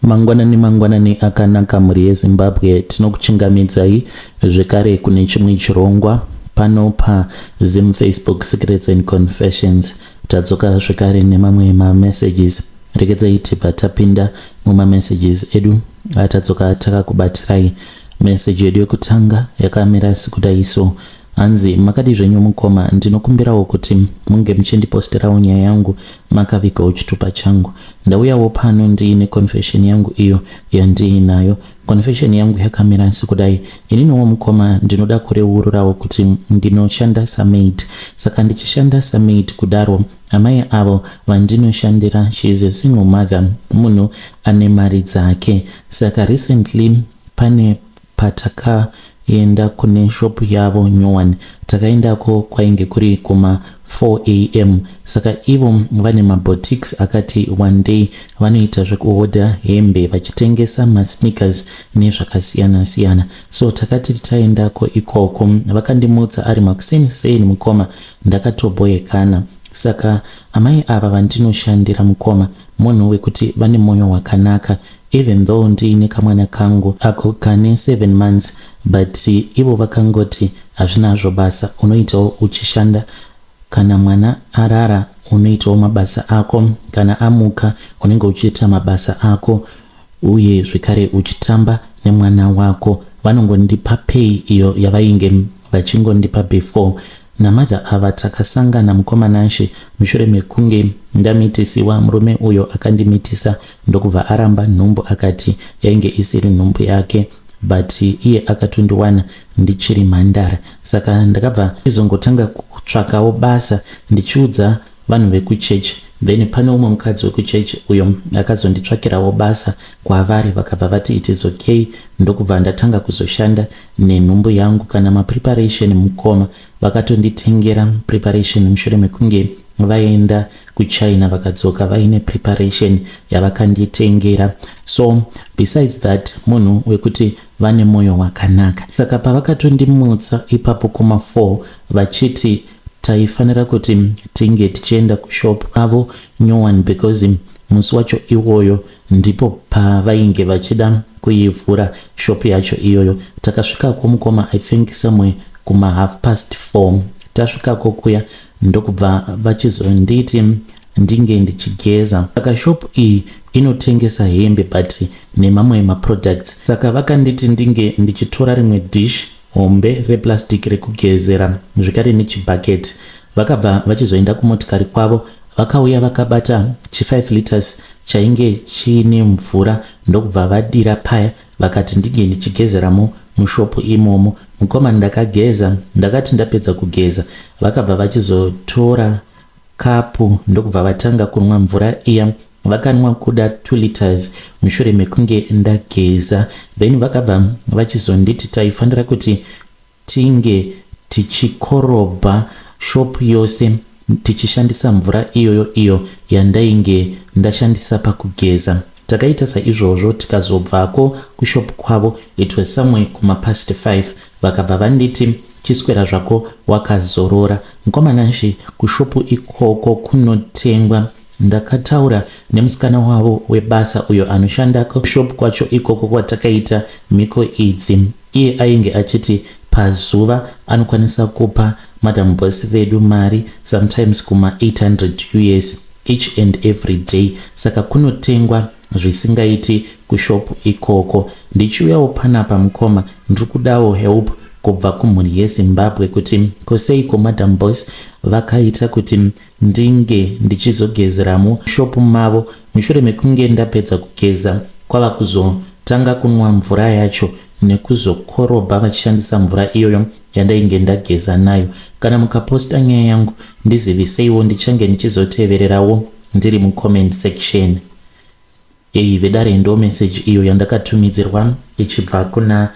Mangwanani mangwanani akanaka mhuri yeZimbabwe, tinokuchingamidzai zvekare kune chimwe chirongwa pano paZim Facebook Secrets and Confessions. Tadzoka zvekare nemamwe mamessages. Regedzai tibva tapinda mumamessages edu atadzoka takakubatirai. Message yedu yekutanga yakamira sekudai so. Hanzi makadii zvenyu mukoma, ndinokumbirawo kuti munge muchindiposterawo nyaya yangu makavigawo chitupa changu. Ndauyawo pano ndiine confession yangu iyo yandiinayo. Confession yangu yakamira sekudai. Ininiwo mukoma ndinoda kureururawo kuti ndinoshanda samaid. Saka ndichishanda samaid kudaro amai avo vandinoshandira she is a single mother munhu ane mari dzake. Saka recently pane Patakaenda kune shop yavo nyowani takaendako kwainge kuri kuma 4 am saka ivo vane maboutiques akati wandei vanoita zvekuhodha hembe vachitengesa masneakers nezvakasiyana siyana so takati taendako ikoko vakandimutsa ari makuseni seni mukoma ndakatobhoyekana saka amai ava vandinoshandira mukoma munhu wekuti vane moyo wakanaka Even though ndiine kamwana kangu ako kane 7 months but ivo vakangoti hazvina hazvo basa unoitawo uchishanda kana mwana arara unoitawo mabasa ako kana amuka unenge uchiita mabasa ako uye zvekare uchitamba nemwana wako vanongondipa pay iyo yavainge vachingondipa before Namother ava takasangana mukoma Nashe mushure mekunge ndamitisiwa murume uyo akandimitisa ndokubva aramba nhumbu akati yainge isiri nhumbu yake but iye akatondiwana ndichiri mhandara saka ndakabva ndizongotanga kutsvakawo basa ndichiudza vanhu vekuchurch then pane umwe mukadzi wekuchurch uyo akazonditsvakirawo basa kwavari vakabva vati it is okay ndokubva ndatanga kuzoshanda nenhumbu yangu kana mapreparation mukoma vakatonditengera preparation mushure mekunge vaenda kuchina vakadzoka vaine preparation yavakanditengera so besides that munhu wekuti vane mwoyo wakanaka saka pavakatondimutsa ipapo kuma 4 vachiti taifanira kuti tinge tichienda kushop avo nyowani because musi wacho iwoyo ndipo pavainge vachida kuivhura shop yacho iyoyo. Takasvikako mukoma I think somewhere kuma half past 4 tasvikako kuya ndokubva vachizonditi ndinge ndichigeza. Saka shop iyi inotengesa hembe but nemamwe maproducts saka vakanditi ndinge ndichitora rimwe dish hombe replastic rekugezera zvekare nechibucket. Vakabva vachizoenda kumotikari kwavo vakauya vakabata chi 5 liters chainge chiine mvura ndokubva vadira paya vakati ndinge ndichigezeramo mushopu imomo. Mukoma ndakageza ndakati ndapedza kugeza vakabva vachizotora kapu ndokubva vatanga kunwa mvura iya vakanwa kuda 2 liters mushure mekunge ndageza then vakabva vachizonditi taifanira kuti tinge tichikorobha shop yose tichishandisa mvura iyoyo iyo yandainge ndashandisa pakugeza. Takaita saizvozvo tikazobvako kushop kwavo it was somewhere kuma past 5 vakabva vanditi chiswera zvako wakazorora. Mukoma Nashy kushop ikoko kunotengwa Ndakataura nemusikana wavo webasa uyo anoshanda kushop kwacho ikoko kwatakaita mhiko idzi. Iye ainge achiti pazuva anokwanisa kupa madam boss vedu mari sometimes kuma 800 us each and every day saka kunotengwa zvisingaiti kushop ikoko. Ndichiuyawo panapa mukoma ndiri kudawo help kubva kumhuri yeZimbabwe kuti ko seiko madam boss vakaita kuti ndinge ndichizogezeramo shop mavo mushure mekunge ndapedza kugeza kwava kuzotanga kunwa mvura yacho nekuzokorobha vachishandisa mvura iyoyo yandainge ndageza nayo. Kana mukaposta nyaya yangu ndiziviseiwo ndichange ndichizotevererawo ndiri mucomment section. Hey vedare ndo message iyo yandakatumidzirwa ichibva kuna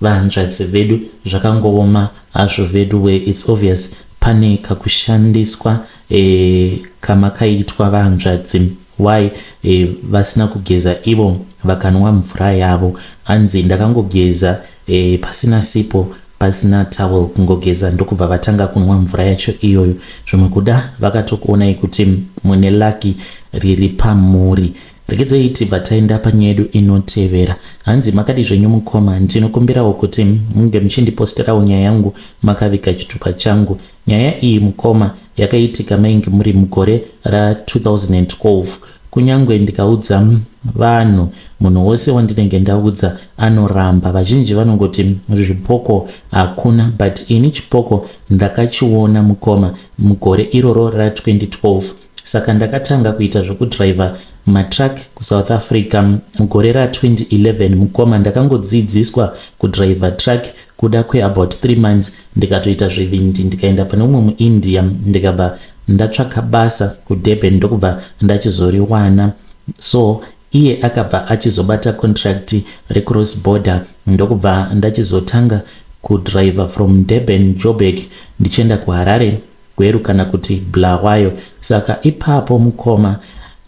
vahanzvadzi vedu zvakangooma hazvo veduwe it's obvious pane kakushandiswa eh, kamakaitwa vahanzvadzi why eh, vasina kugeza ivo vakanwa mvura yavo hanzi ndakangogeza eh, pasina sipo pasina towel kungogeza ndokubva vatanga kunwa mvura yacho iyoyo zvimwe kuda vakatokuonai kuti mune lucky riri pamuri. Regedzai tibva taenda panyaya yedu inotevera. Hanzi makadi zvenyu mukoma, ndinokumbirawo kuti munge muchindiposterawo nyaya yangu makaviga chitupa changu. Nyaya iyi mukoma yakaitika mainge muri mugore ra 2012. Kunyangwe ndikaudza vanhu, munhu wose wandinenge ndaudza anoramba. Vazhinji vanongoti zvipoko hakuna, but ini chipoko ndakachiona mukoma mugore iroro ra 2012. Saka ndakatanga kuita zvekudriver matruck kuSouth Africa mugore ra 2011 mukoma. Ndakangodzidziswa kudriver truck kuda kweabout 3 months, ndikatoita zvivindi ndikaenda pane umwe muIndia, ndikabva ndatsvaka basa kuDurban, ndokubva ndachizoriwana. So iye akabva achizobata contract recross border, ndokubva ndachizotanga kudriver from Durban, Joburg, ndichienda kuHarare, Gweru kana kuti Bulawayo. Saka ipapo mukoma,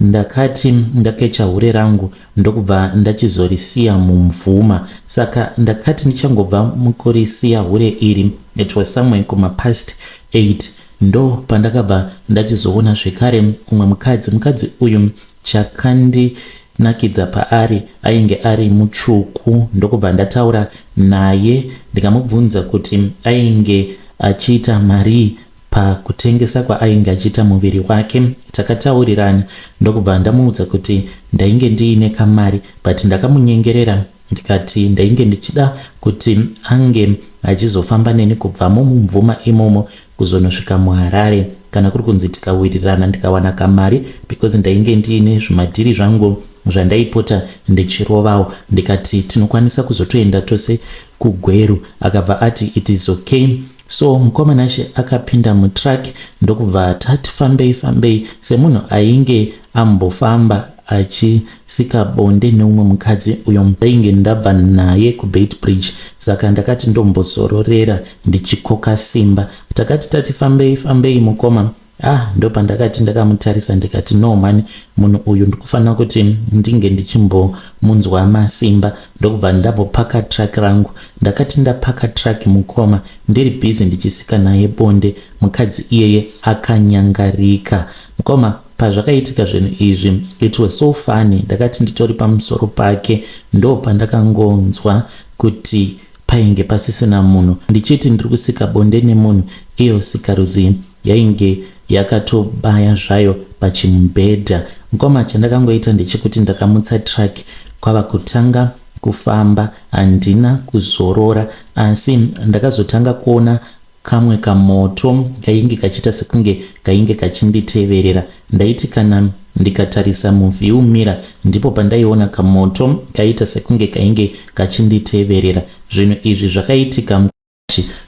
ndakati ndakecha hure rangu, ndokubva ndachizorisiya mumvuma. Saka ndakati ndichangobva mukurisiya hure iri, it was somewhere kumapast 8, ndo pandakabva ndachizoona zvekare umwe mukadzi. Mukadzi uyu, chakandinakidza paari, ainge ari mutsvuku, ndokubva ndataura naye, ndikamubvunza kuti ainge achiita mari pakutengesa kwaainge achiita muviri wake. Takataurirana, ndokubva ndamuudza kuti ndainge ndiine kamari, but ndakamunyengerera, ndikati ndainge ndichida kuti ange achizofamba neni kubvamo mumvuma imomo kuzonosvika muHarare, kana kuri kunzi tikawirirana ndikawana kamari, because ndainge ndiine zvimadhiri zvangu zvandaipota ndichirovawo. Ndikati tinokwanisa kuzotoenda tose kuGweru. Akabva ati it is okay. So mukoma Nashe, akapinda mutruck, ndokubva tati fambei fambei. Semunhu ainge ambofamba achisika bonde neumwe mukadzi uyo ndainge ndabva naye kuBeitbridge, saka ndakati ndombozororera ndichikoka simba. Takati tati fambei fambei mukoma, ah, ndopandakati ndakamutarisa, ndikati, "No man, munhu uyu ndikufanira kuti ndinge ndichimbomunzwa masimba." Ndokubva ndambopaka truck rangu. Ndakati ndapaka truck mukoma, ndiri busy ndichisika naye bonde, mukadzi iyeye akanyangarika. Mukoma, pazvakaitika zvinhu izvi, it was so funny. Ndakati nditori pamusoro pake, ndo pandakangonzwa kuti painge pasisina munhu. Ndichiti ndiri kusika bonde nemunhu, iyo sikarudzi yainge yakatobaya zvayo pachimubhedha. Mukoma, chandakangoita ndechekuti ndakamutsa truck, kwava kutanga kufamba. Handina kuzorora, asi ndakazotanga kuona kamwe kamoto kainge kachiita sekunge kainge kachinditeverera. Ndaiti kana ndikatarisa muview mirror, ndipo pandaiona kamoto kaita sekunge kainge kachinditeverera. Zvinhu izvi zvakaitika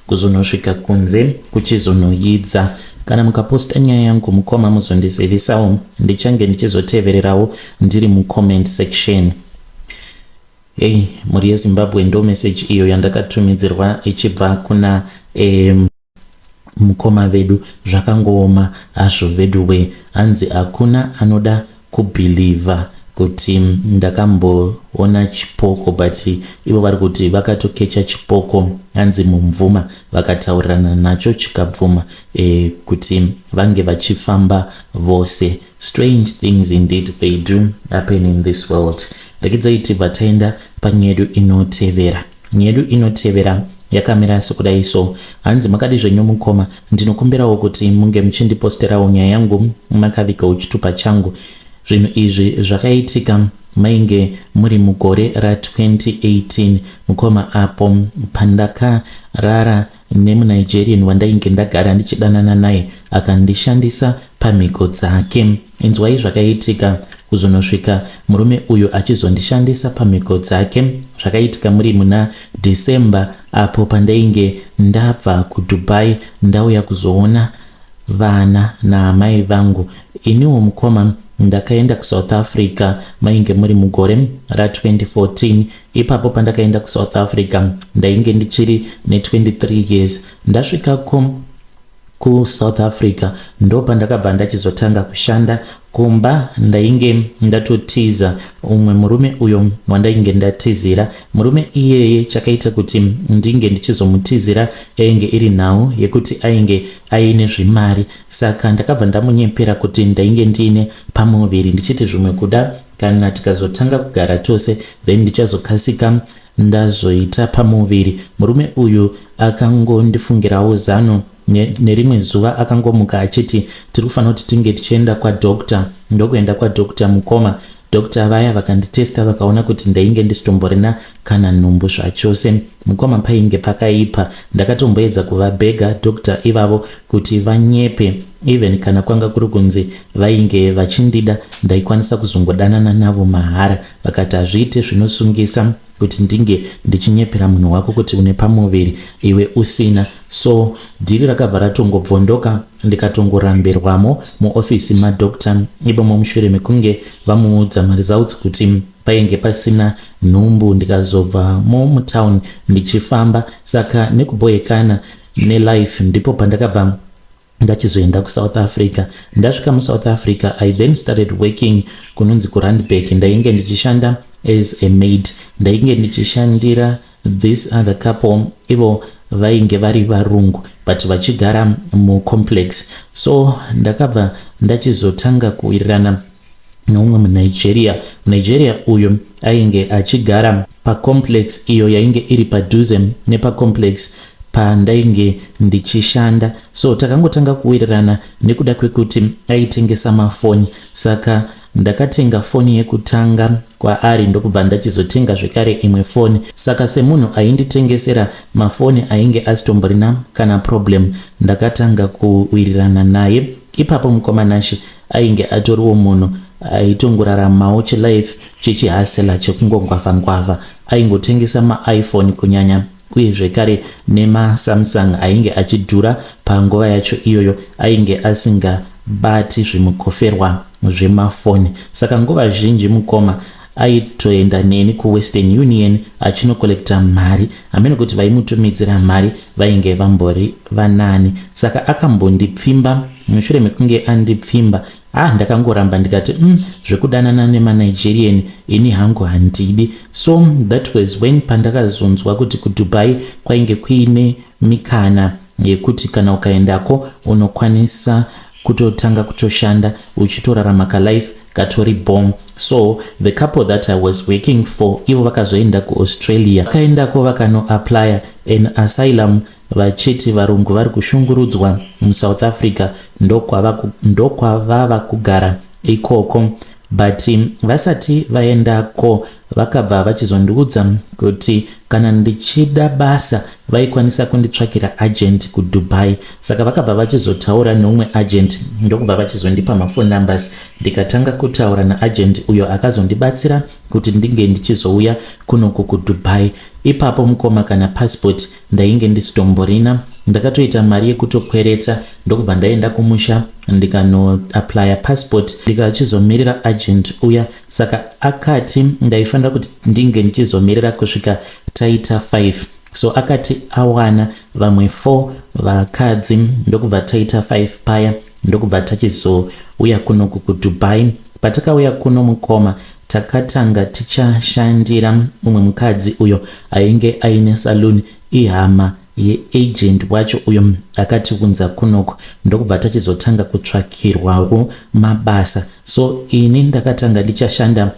kuzonosvika kunze kuchizonoyidza. Kana mukaposta nyaya yangu mukoma, muzondizivisawo, ndichange ndichizotevererawo ndiri mucomment section. Hei, mhuri yeZimbabwe, ndo meseji iyo yandakatumidzirwa ichibva kuna mukoma vedu. Zvakangooma hazvo veduwe. Hanzi hakuna anoda kubhilivha kuti ndakamboona chipoko, but ivo vari kuti vakatokecha chipoko, hanzi mumvuma, vakataurirana nacho chikabvuma kuti vange vachifamba vose. Strange things indeed, they do happen in this world. Regedzai tibva taenda panyedu inotevera. Nyedu inotevera yakamira sekudai so. Hanzi makadi zvenyu mukoma, ndinokumbirawo kuti munge muchindiposterawo nyaya yangu makavigawo chitupa changu. Zvinhu izvi zvakaitika mainge muri mugore ra2018 mukoma, apo pandakarara nemuNigerian wandainge ndagara ndichidanana naye, akandishandisa pamhiko dzake. Inzwai zvakaitika kuzonosvika murume uyu achizondishandisa pamhiko dzake. Zvakaitika muri muna December, apo pandainge ndabva kuDubai ndauya kuzoona vana naamai vangu. Iniwo mukoma ndakaenda kuSouth Africa mainge muri mugore ra2014. Ipapo pandakaenda kuSouth Africa ndainge ndichiri ne23 years. Ndasvikako kuSouth Africa, ndo pandakabva ndachizotanga kushanda. Kumba ndainge ndatotiza umwe murume uyo wandainge ndatizira. Murume iyeye, chakaita kuti ndinge ndichizomutizira yainge iri nhau yekuti ainge aine zvimari, saka ndakabva ndamunyepera kuti ndainge ndiine pamuviri, ndichiti zvimwe kuda. Kana tikazotanga kugara tose, then ndichazokasika ndazoita pamuviri. Murume uyu akangondifungirawo zano. Nerimwe zuva akangomuka achiti tiri kufanira kuti tinge tichienda kwadoctor. Ndokuenda kwadoctor, mukoma. Doctor vaya vakanditesta, vakaona kuti ndainge ndisitomborina kana nhumbu zvachose. Mukoma, painge pakaipa. Ndakatomboedza kuvabhega doctor ivavo kuti vanyepe. Even kana kwanga kuri kunzi vainge vachindida, ndaikwanisa kuzongodanana navo mahara. Vakati hazviite, zvinosungisa kuti ndinge ndichinyepera munhu wako kuti une pamuviri iwe usina. So deal rakabva ratongobvondoka, ndikatongorambirwamo muofisi madoctor imomo mushure mekunge vamuudza maresults kuti painge pasina nhumbu. Ndikazobvamo mutown ndichifamba. Saka nekubhoekana nelife, ndipo pandakabva ndachizoenda kuSouth Africa. Ndasvika muSouth Africa, I then started working kunonzi kuRandburg. Ndainge ndichishanda as a maid. Ndainge ndichishandira this other couple. Ivo vainge vari varungu but vachigara mucomplex. So ndakabva ndachizotanga kuwirirana neumwe muNigeria. MuNigeria uyu ainge achigara pacomplex iyo yainge iri padhuze nepacomplex pandainge ndichishanda. So takangotanga kuwirirana nekuda kwekuti aitengesa mafoni. Saka ndakatenga foni yekutanga kwaari, ndokubva ndachizotenga zvekare imwe foni. Saka semunhu ainditengesera mafoni ainge asitomborina kana problem, ndakatanga kuwirirana naye ipapo. Mukoma Nashe, ainge atoriwo munhu aitongoraramawo chilife chechihustler, chekungongwavha-ngwavha. Aingotengesa maiPhone kunyanya, uye zvekare nemaSamsung ainge achidhura panguva yacho iyoyo. Ainge asingabati zvimukoferwa zvemafoni. Saka nguva zhinji, mukoma, aitoenda neni kuWestern Union achinocollecta mari. Hamene kuti vaimutumidzira mari vainge vambori vanani. Saka akambondipfimba. Mushure mekunge andipfimba, ah, ndakangoramba ndikati, zvekudanana nemaNigerian ini hangu handidi." So that was when pandakazonzwa kuti kuDubai kwainge kuine mikana yekuti kana ukaendako unokwanisa kutotanga kutoshanda uchitorarama kalife katori bom. So the couple that I was working for, ivo vakazoenda kuAustralia. Vakaendako vakanoapplya an asylum vachiti varungu vari kushungurudzwa muSouth Africa, ndokwavava kugara ikoko. But vasati vaendako, vakabva vachizondiudza kuti kana ndichida basa vaikwanisa kunditsvakira agent kuDubai. Saka vakabva vachizotaura neumwe agent, ndokubva vachizondipa maphone numbers. Ndikatanga kutaura naagent uyo akazondibatsira kuti ndinge ndichizouya kunoku kuDubai. Ipapo, mukoma, kana passport ndainge ndisitomborina. Ndakatoita mari yekutokwereta, ndokubva ndaenda kumusha ndikanoapplya passport, ndikachizomirira agent uya. Saka akati ndaifanira kuti ndinge ndichizomirira kusvika taita 5. So akati awana vamwe 4 vakadzi, ndokubva taita 5 paya, ndokubva tachizouya kunoku kuDubai. Patakauya kuno, mukoma, takatanga tichashandira mumwe mukadzi uyo ainge aine saloon, ihama yeagent wacho uyo akatiunza kunoko. Ndokubva tachizotanga kutsvakirwawo mabasa. So ini ndakatanga ndichashanda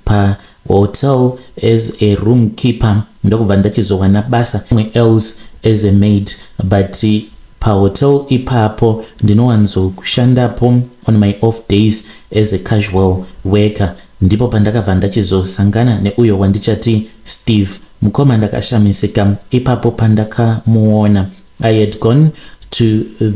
pahotel as a room keeper, ndokubva ndachizowana basa mwe else as a maid. But pahotel ipapo ndinowanzokushandapo on my off days as a casual worker. Ndipo pandakabva ndachizosangana neuyo wandichati Steve. Mukoma, ndakashamisika ipapo pandakamuona. I had gone to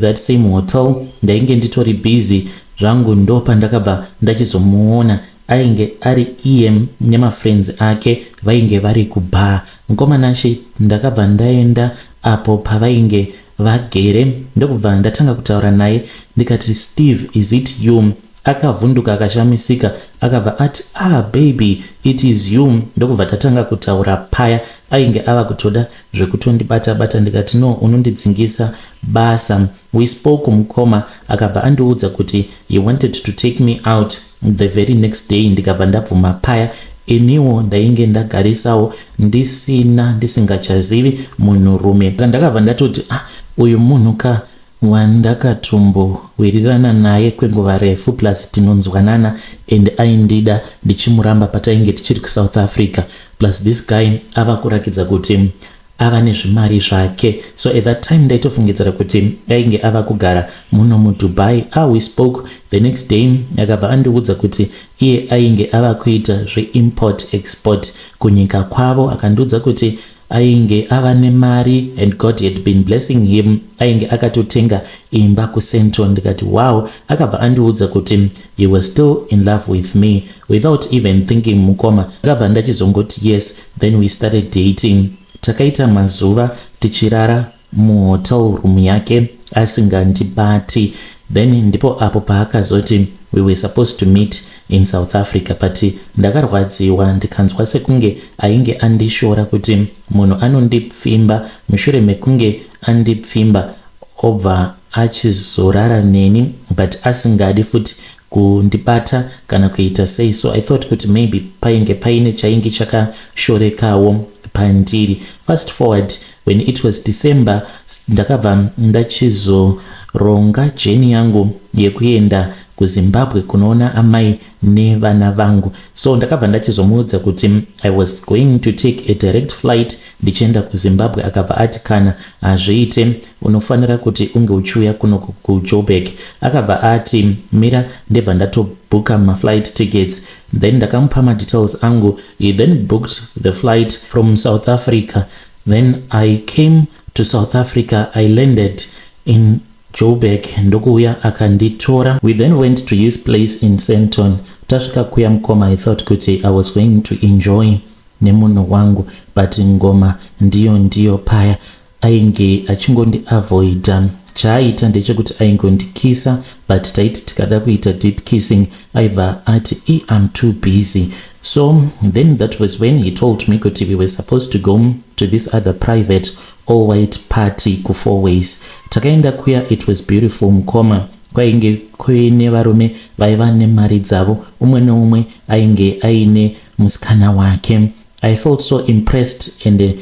that same hotel. Ndainge nditori busy zvangu, ndo pandakabva ndachizomuona. Ainge ari iye nemafriends ake, vainge vari kubar. Mukoma Nashe, ndakabva ndaenda apo pavainge vagere, ndokubva ndatanga kutaura naye. Ndikati, "Steve, is it you?" Akavhunduka, akashamisika, akabva ati, "Ah, baby, it is you." Ndokubva tatanga kutaura paya. Ainge ava kutoda zvekutondibata bata. Ndikati, "No, unondidzingisa basa." We spoke, mukoma. Akabva andiudza kuti he wanted to take me out the very next day. Ndikabva ndabvuma paya. Iniwo ndainge ndagarisawo ndisina, ndisingachazivi munhurume. Ndakabva ndatoti, "Ah, uyu munhu ka." Wandakatombowirirana naye kwenguva refu, plus tinonzwanana and aindida ndichimuramba patainge tichiri kuSouth Africa. Plus this guy ava kurakidza kuti ava nezvimari zvake, so at that time ndaitofungidzira kuti ainge ava kugara muno muDubai. Ah, we spoke the next day, akabva andiudza kuti iye ainge ava kuita zveimport export kunyika kwavo. Akandiudza kuti ainge ava nemari and God had been blessing him, ainge akatotenga imba kuCenton. Ndikati, "Wow." Akabva andiudza kuti he was still in love with me. Without even thinking, mukoma, akabva ndachizongoti yes. Then we started dating. Takaita mazuva tichirara muhotel room yake asingandibati. Then ndipo apo paakazoti we were supposed to meet in South Africa, but ndakarwadziwa, ndikanzwa sekunge ainge andishora, kuti munhu anondipfimba, mushure mekunge andipfimba obva achizorara neni but asingadi futi kundibata kana kuita sei. So I thought kuti maybe painge paine chainge chakashorekawo pandiri. Fast forward, when it was December, ndakabva ndachizoronga journey yangu yekuenda kuZimbabwe kunoona amai nevana vangu. So ndakabva ndachizomuudza kuti I was going to take a direct flight ndichienda kuZimbabwe. Akabva ati, "Kana hazviite, unofanira kuti unge uchiuya kuno kuJoburg." Akabva ati, "Mira, ndebva ndatobhuka maflight tickets." Then ndakamupa madetails angu. He then booked the flight from South Africa. Then I came to South Africa. I landed in Joburg, ndokuuya akanditora. We then went to his place in Senton. Tasvika kuya, mukoma, I thought kuti I was going to enjoy nemunhu wangu, but ngoma ndiyo ndiyo paya, ainge achingondiavoida. Chaaita ndechekuti aingondikisa, but taiti tikada kuita deep kissing, aibva ati, "I am too busy." So then that was when he told me kuti we were supposed to go to this other private all white party kuFourways. Takaenda kuya. It was beautiful, mukoma. Kwainge kuine varume vaiva nemari dzavo, umwe neumwe ainge aine musikana wake. I felt so impressed and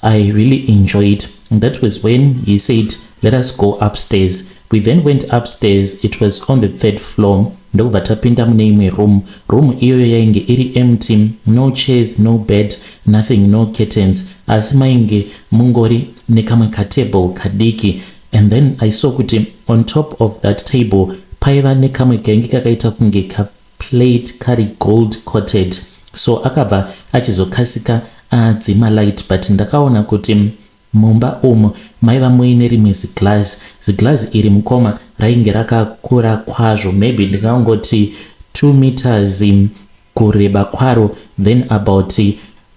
I really enjoyed. And that was when he said, "Let us go upstairs." We then went upstairs. It was on the third floor. Ndokubva tapinda mune imwe room. Room iyoyo yainge iri empty, no chairs, no bed, nothing, no curtains, asi mainge mungori nekamwe katable kadiki. And then I saw kuti on top of that table paiva nekamwe kainge kakaita kunge kaplate kari gold coated. So akabva achizokasika adzima light, but ndakaona kuti mumba umu maiva muine rimwe ziglazi. Ziglazi iri, mukoma, rainge rakakura kwazvo, maybe ndingangoti 2 meters kureba kwaro, then about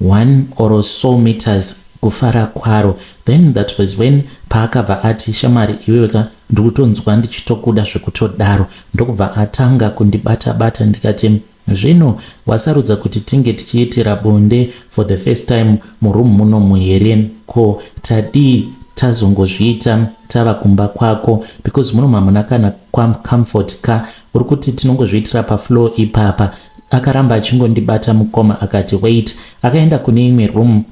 1 or so meters kufara kwaro. Then that was when paakabva ati, "Shamari, iweweka, ndikutonzwa ndichitokuda zvekutodaro." Ndokubva atanga kundibata bata. Ndikati, "Zvino wasarudza kuti tinge tichiitira bonde for the first time murumu munomu here? Ko tadii tazongozviita tava kumba kwako? Because muno hamuna kana comfort ka, uri kuti tinongozviitira pafloor ipapa." Akaramba achingondibata, mukoma. Akati, "Wait." Akaenda kune imwe room.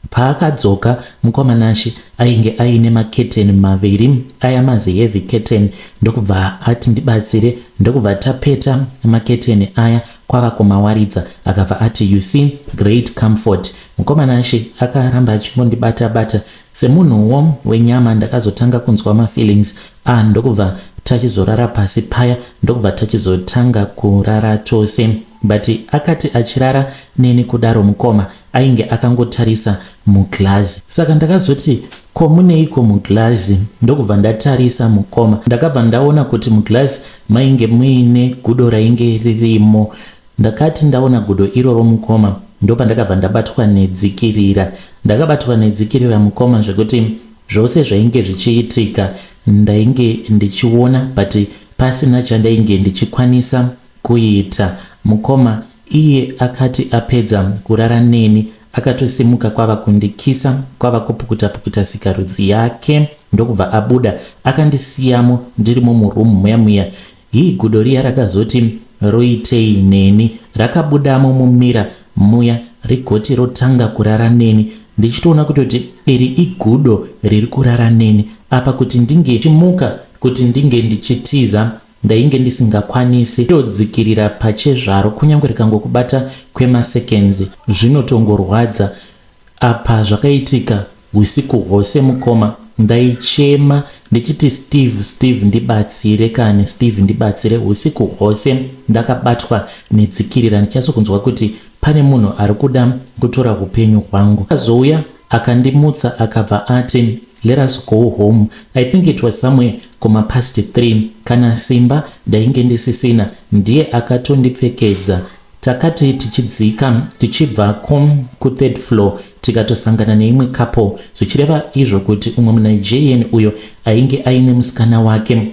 Paakadzoka, mukoma Nashi, ainge aine maketeni maviri aya, mazi heavy curtain. Ndokubva ati, "Ndibatsire." Ndokubva tapeta maketeni aya kwava kumawaridza. Akabva ati, "You see, great comfort." Mukoma Nashi, akaramba achingondibata bata. Semunhuwo wenyama, ndakazotanga kunzwa mafeelings. Ah, ndokubva tachizorara pasi paya, ndokubva tachizotanga kurara tose. But akati achirara neni kudaro, mukoma, ainge akangotarisa muglazi. Saka ndakazoti, "Ko muneiko muglazi?" Ndokubva ndatarisa, mukoma. Ndakabva ndaona kuti muglazi mainge muine gudo rainge ririmo. Ndakati ndaona gudo iroro, mukoma, ndopandakabva ndabatwa nedzikirira. Ndakabatwa nedzikirira, mukoma, zvekuti zvose zvainge zvichiitika ndainge ndichiona, but pasina chandainge ndichikwanisa kuita, mukoma. Iye akati apedza kurara neni, akatosimuka kwava kundikisa, kwava kupukuta pukuta sikarudzi yake, ndokubva abuda, akandisiyamo ndirimo murumu muya muya. Hii, gudo riya rakazoti roitei neni? Rakabudamo mumira muya, rigoti rotanga kurara neni, ndichitoona kutoti iri igudo riri kurara neni. Apa kuti ndinge chimuka, kuti ndinge ndichitiza, ndainge ndisingakwanisi. Todzikirira pachezvaro, kunyange rikangokubata kwemaseconds zvinotongorwadza. Apa zvakaitika usiku hwose, mukoma. Ndaichema ndichiti, "Steve, Steve, ndibatsire kani. Steve, ndibatsire." Usiku hwose ndakabatwa nedzikirira, ndichanyatsokunzwa kuti pane munhu ari kuda kutora upenyu hwangu. Azouya akandimutsa, akabva ati, "Let us go home." I think it was somewhere kuma past 3. Kana simba ndainge ndisisina. Ndiye akatondipfekedza. Takati tichidzika tichibva kuthird floor, tikatosangana neimwe couple, zvichireva izvo kuti umwe muNigerian uyo ainge aine musikana wake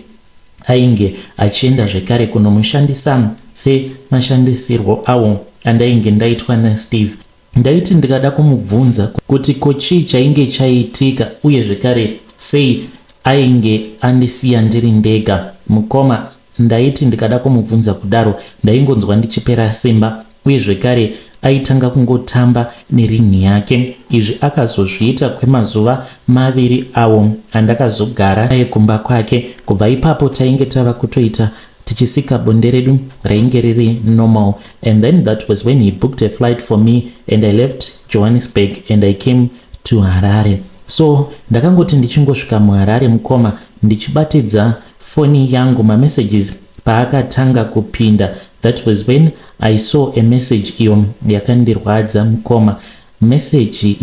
ainge achienda zvekare kunomushandisa semashandisirwo awo andainge ndaitwa naSteve. Ndaiti ndikada kumubvunza kuti ko chii chainge chaitika, uye zvekare sei ainge andisiya ndiri ndega, mukoma, ndaiti ndikada kumubvunza kudaro ndaingonzwa ndichipera simba. Uye zvekare aitanga kungotamba neringi yake. Izvi akazozviita kwemazuva 2 awo andakazogara naye kumba kwake. Kubva ipapo tainge tava kutoita tichisika bonde redu rainge riri normal. And then that was when he booked a flight for me and I left Johannesburg and I came to Harare. So ndakangoti ndichingosvika muHarare, mukoma, ndichibatidza foni yangu, mamessages paakatanga kupinda, that was when I saw a message iyo yakandirwadza, mukoma. Meseji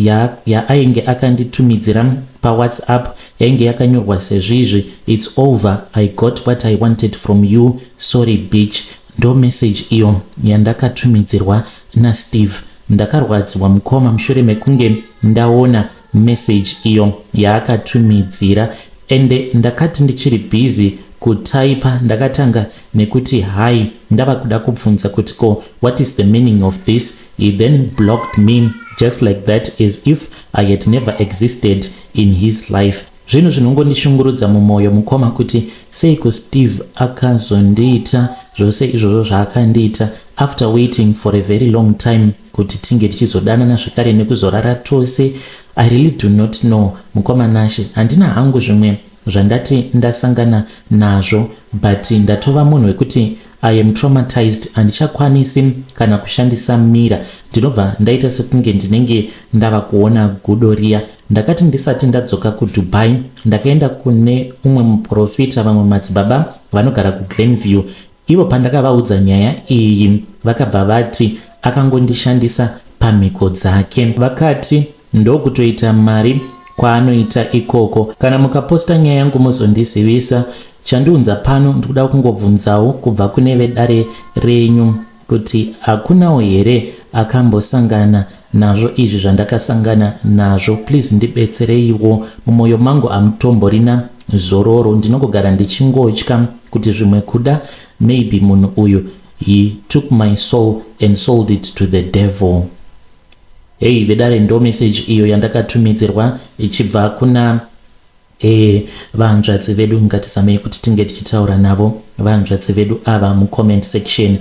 yaainge ya akanditumidzira paWhatsApp yainge yakanyorwa sezvizvi: "It's over. I got what I wanted from you. Sorry, bitch." Ndo meseji iyo yandakatumidzirwa naSteve. Ndakarwadziwa, mukoma, mushure mekunge ndaona meseji iyo yaakatumidzira. Ende ndakati ndichiri busy kutaipa, ndakatanga nekuti "Hi", ndava kuda kubvunza kuti ko what is the meaning of this, he then blocked me just like that, as if I had never existed in his life. Zvinhu zvinongondishungurudza mumwoyo, mukoma, kuti seiko Steve akazondiita zvose izvozvo zvaakandiita after waiting for a very long time kuti tinge tichizodanana zvekare nekuzorara tose. I really do not know, mukoma Nashe. Handina hangu zvimwe zvandati ndasangana nazvo, but ndatova munhu wekuti I am traumatized. Handichakwanisi kana kushandisa mirror, ndinobva ndaita sekunge ndinenge ndava kuona gudo riya. Ndakati ndisati ndadzoka kuDubai, ndakaenda kune umwe muprofita, vamwe madzibaba vanogara kuGlenview. Ivo pandakavaudza nyaya iyi, vakabva vati akangondishandisa pamhiko dzake. Vakati ndokutoita mari kwaanoita ikoko. Kana mukaposta nyaya yangu, muzondizivisa. Chandiunza pano, ndikuda kungobvunzawo kubva kune vedare renyu kuti hakunawo here akambosangana nazvo izvi zvandakasangana nazvo? Please ndibetsereiwo. Mumwoyo mangu hamutomborina zororo. Ndinongogara ndichingotya kuti zvimwe kuda maybe munhu uyu, he took my soul and sold it to the devil. Hei vedare, ndo message iyo yandakatumidzirwa ichibva kuna vanzvadzi vedu. Ngatisamei kuti tinge tichitaura navo vanzvadzi vedu ava mucomment section.